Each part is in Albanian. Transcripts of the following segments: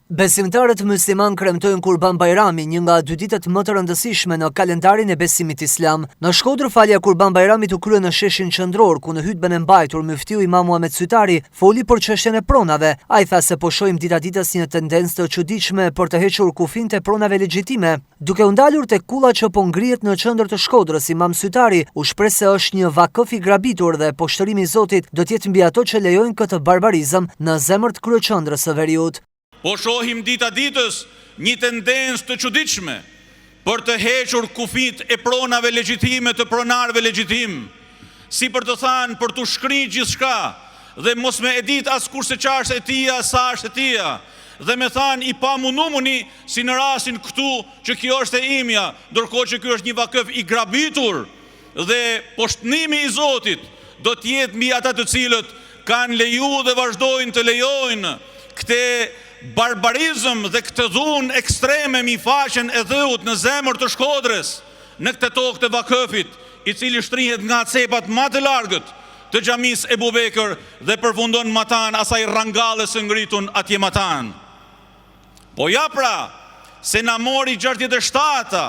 Besimtarët myslimanë kremtojnë Kurban Bajramin, një nga dy ditët më të rëndësishme në kalendarin e besimit islam. Në Shkodër, falja e Kurban Bajramit u krye në sheshin qendror, ku në hytben e mbajtur myftiu Imam Muhamet Sytari foli për çështjen e pronave. Ai tha se po shohim dita ditës një tendencë të çuditshme për të hequr kufinjtë e pronave legjitime. Duke u ndalur tek kulla që po ngrihet në qendër të Shkodrës, Imam Sytari u shpreh se është një vakëf i grabitur dhe poshtërimi i Zotit do të jetë mbi ato që lejojnë këtë barbarizëm në zemër të kryeqendrës së veriut. Po shohim dita ditës një tendencë të çuditshme për të hequr kufijtë e pronave legjitime të pronarëve legjitimë, si për të thanë për t'u shkri gjithçka dhe mos me e ditë askush se ça është e tija, sa është e tija, dhe me thanë i pamundumuni si në rastin këtu që kjo është e imja, ndërkohë që ky është një vakëf i grabitur dhe poshtnimi i Zotit do të jetë mbi ata të cilët kanë leju dhe vazhdojnë të lejojnë këtë barbarizëm dhe këtë dhunë ekstreme mi faqen e dheut në zemër të Shkodrës, në këtë tokë të vakëfit, i cili shtrihet nga cepat ma të largët të xhamisë Ebu Bekër dhe përfundon matanë asaj rrangallës së ngritun atje matanë. Po ja pra, se na mori 67-ta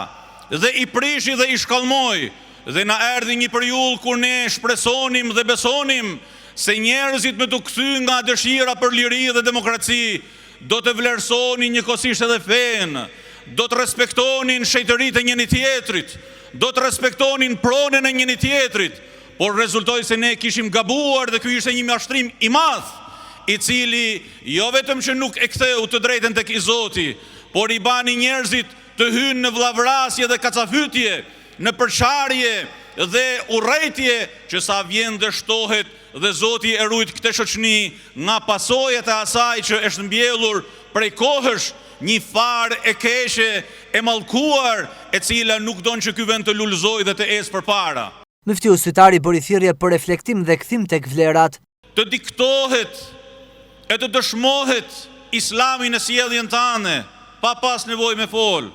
dhe i prishi dhe i shkallmoi dhe na erdhi një periudhë kur ne shpresonim dhe besonim se njerëzit me t'u kthy nga dëshira për liri dhe demokraci do të vlerësonin njëkohësisht edhe fenë, do të respektonin shenjtëritë e njëri-tjetrit, do të respektonin pronën e njëri-tjetrit, por rezultoi se ne kishim gabuar dhe ky ishte një mashtrim i madh, i cili jo vetëm që nuk e ktheu të drejtën tek i Zoti, por i bani njerëzit të hyjnë në vllavrasje dhe kacafytje, në përçarje dhe urrejtje që sa vjen dhe shtohet dhe Zoti e rujt këtë shoqni nga pasojat e asaj që është mbjellur prej kohësh, një farë e keqe e mallkuar e cila nuk don që ky vend të lulëzojë dhe të ecë përpara. Myftiu Sytari bëri thirrje për reflektim dhe kthim tek vlerat. Të diktohet e të dëshmohet Islami në sjelljen tane, pa pas nevojë me fol,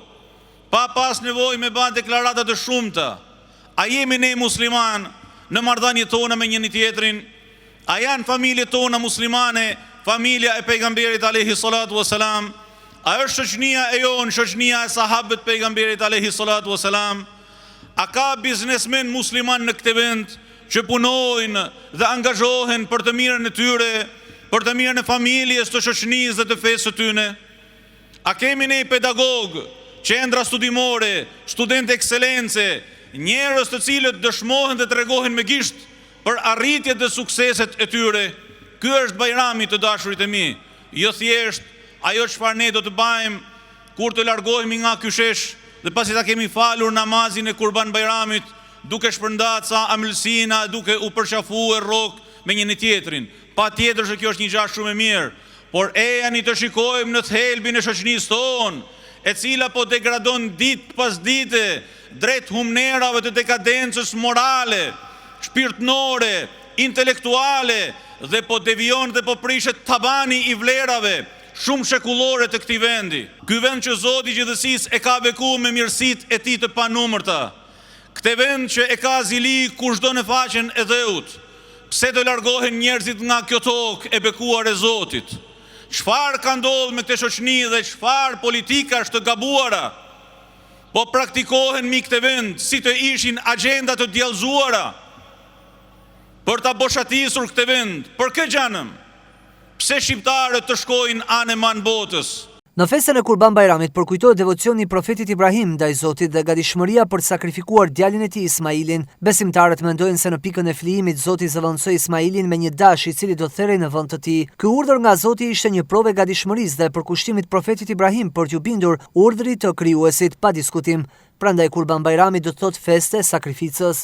pa pas nevojë me ba deklarata të shumta. A jemi ne muslimanë në marrëdhëniet tona me njëri-tjetrin? A janë familjet tona muslimane, familja e pejgamberit alejhi salatu ue selam? A është shoqënia e jonë shoqënia e sahabëve të pejgamberit alejhi salatu ue selam? A ka biznesmenë muslimanë në këtë vend që punojnë dhe angazhohen për të mirën e tyre, për të mirën e familjes, të shoqënisë dhe të fesë së tyne? A kemi ne pedagogë, qendra studimore, studentë ekselence, njerëz të cilët dëshmohen dhe tregohen me gisht për arritjet dhe sukseset e tyre? Ky është Bajrami, të dashurit e mi, jo thjesht ajo çfarë ne do të bajmë kur të largohemi nga ky shesh dhe pasi ta kemi falur namazin e Kurban Bajramit, duke shpërnda ca amëlsina e duke u përqafu e rrok me njëri-tjetrin. Patjetër që kjo është një gja shumë e mirë, por ejani të shikojmë në thelbin e shoqënisë tonë, e cila po degradon ditë pas dite drejt humnerave të dekadencës morale, shpirtnore, intelektuale dhe po devijon dhe po prishet tabani i vlerave shumëshekullore të këtij vendi. Ky vend që Zoti i gjithësisë e ka beku me mirësitë e tij të panumërta. Këtë vend që e ka zili kushdo në faqen e dheut. Pse të largohen njerëzit nga kjo tokë e bekuar e Zotit? Çfarë ka ndodhur me këtë shoqni dhe çfarë politikash të gabuara po praktikohen mi këtë vend si të ishin agjenda të djallëzuara për ta boshatisur këtë vend? Për kë xhanëm? Pse shqiptarët të shkojnë anë e manë botës? Në festën e Kurban Bajramit përkujtohet devocioni i profetit Ibrahim ndaj Zotit dhe gatishmëria për të sakrifikuar djalin e tij Ismailin. Besimtarët mendojnë se në pikën e flijimit Zoti zëvendësoi Ismailin me një dash i cili do të therej në vend të tij. Ky urdhër nga Zoti ishte një provë e gatishmërisë dhe përkushtimit profetit Ibrahim për t'iu bindur urdhrit të Krijuesit pa diskutim. Prandaj Kurban Bajrami do të thotë festë e sakrificës.